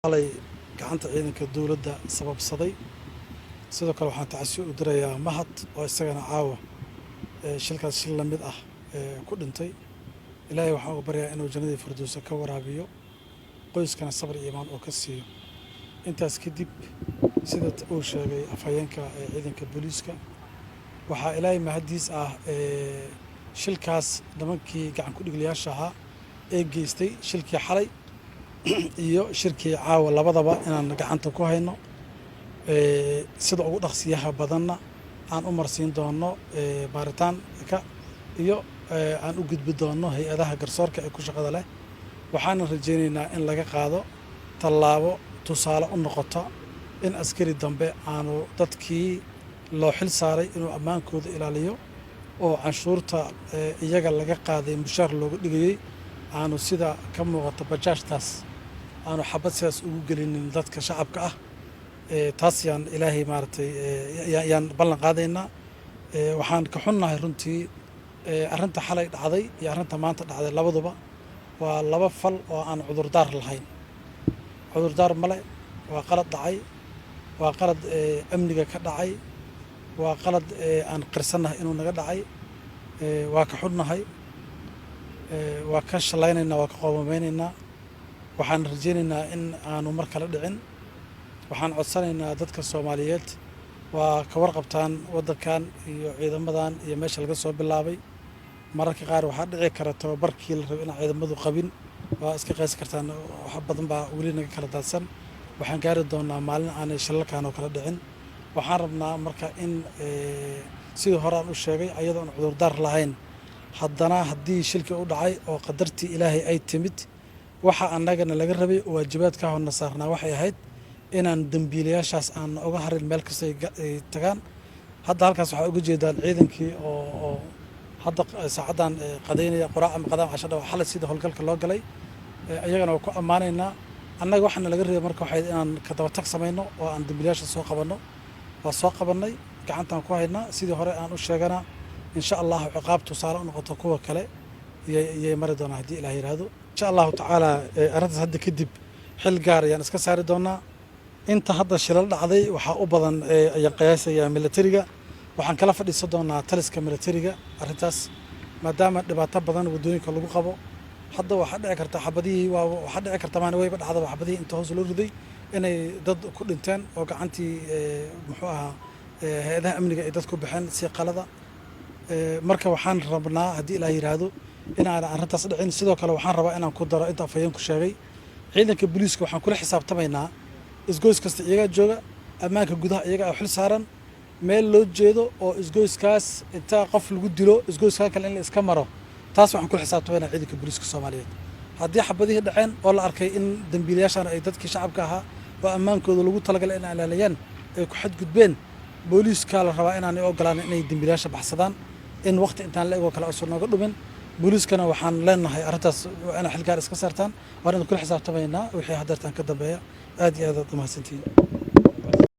Xalay gacanta ciidanka dowladda sababsaday. Sidoo kale waxaan tacsi u dirayaa Mahad oo isagana caawa shilkaas shil la mid ah ku dhintay. Ilaahay waxaan uga baryaa inuu jannadii Firdowsa ka waraabiyo, qoyskana sabr iyo iimaan oo ka siiyo. Intaas kadib, sida uu sheegay afhayeenka ciidanka booliiska, waxaa Ilaahay mahaddiis ah shilkaas nimankii gacan ku dhigliyaasha ahaa ee geystay shilkii xalay iyo shilkii caawa labadaba inaan gacanta ku hayno, sida ugu dhaqsiyaha badanna aan u marsiin doono baaritaanka iyo aan u gudbi doono hay-adaha garsoorka ee ku shaqada leh. Waxaana rajaynaynaa in laga qaado tallaabo tusaale u noqota in askari dambe aanu dadkii loo xil saaray inuu ammaankooda ilaaliyo oo canshuurta iyaga laga qaaday mushaar looga dhigayey aanu sida ka muuqata bajaajtaas aanu xabad sidaas ugu gelinin dadka shacabka ah. Taas yaan Ilaahay maaragtay yaan ballan qaadaynaa. Waxaan ka xunnahay runtii arrinta xalay dhacday iyo arrinta maanta dhacday labaduba waa laba fal oo aan cudurdaar lahayn. Cudurdaar male, waa qalad dhacay, waa qalad amniga ka dhacay, waa qalad aan qirsannahay inuu naga dhacay. Waa ka xunnahay, waa ka shalaynaynaa, waa ka qoomameynaynaa. Waxaan rajaynaynaa in aanu mar kale dhicin. Waxaan codsanaynaa dadka Soomaaliyeed, waa ka warqabtaan waddankan iyo ciidamadan iyo meesha laga soo bilaabay. Mararka qaar waxaa dhici kara tababarkii la rabay inaan ciidamadu qabin, waa iska qeysi kartaan. Wax badan baa weli naga kala daadsan. Waxaan gaari doonaa maalin aanay shilalkan oo kale dhicin. Waxaan rabnaa marka in sidii hore aan u sheegay, ayadoo aan cudurdaar lahayn, haddana haddii shilkii u dhacay oo qadartii Ilaahay ay timid, waxa annagana laga rabay waajibaadka horna saarnaa waxay ahayd inaan dembiilayaashaas aan uga harin meel kasta ay tagaan. Hadda halkaas waxaa uga jeedaan ciidankii oo hadda saacaddan qadaynaya quraac ama qadaan casho dhawa. Xalay sida howlgalka loo galay iyagana waa ku ammaanaynaa. Annaga waxaana laga rabay marka waxay inaan ka daba tag samayno oo aan dembiilayaasha soo qabanno. Waa soo qabannay, gacantaan ku haynaa. Sidii hore aan u sheegana, insha Allahu ciqaab tusaale u noqoto kuwa kale iyay mari doonaa haddii Ilaah yidhaahdo. Insha Allahu tacaala arrintaas hadda kadib xil gaar ayaan iska saari doonaa. Inta hadda shilal dhacday waxaa u badan ayaan qiyaasayaa militariga. Waxaan kala fadhiisan doonaa taliska militariga arrintaas, maadaama dhibaato badan waddooyinka lagu qabo. Hadda waxaa dhici karta xabadihii waa waxaa dhici karta maana wayba dhacdaba xabadihii inta hoos loo riday inay dad ku dhinteen oo gacantii muxuu ahaa hay-adaha amniga ay dad ku baxeen si qalada. Marka waxaan rabnaa haddii Ilaah yidhaahdo inaan arrintaas dhicin. Sidoo kale waxaan rabaa inaan ku daro inta afhayeenku sheegay. Ciidanka booliiska waxaan kula xisaabtamaynaa isgoys kasta iyagaa jooga, ammaanka gudaha iyaga a xil saaran. Meel loo jeedo oo isgoyskaas inta qof lagu dilo isgoyskaa kale in la iska maro, taas waxaan kula xisaabtamaynaa ciidanka booliiska Soomaaliyeed. Haddii xabadihii dhaceen oo la arkay in dembiilayaashan ay dadkii shacabka ahaa oo ammaankooda lagu talagalay in ilaaliyaan ay ku xadgudbeen, booliiska la rabaa inaanay ogolaanin inay dembiilayaasha baxsadaan, in waqti intaan la egoo kale uusan nooga dhumin. Booliiskana waxaan leenahay arrintaas waa inay xil gaar iska saartaan. Waan idin kula xisaabtamaynaa wixii haddeertaan ka dambeeya. Aad iyo aad aad umahadsantihiin.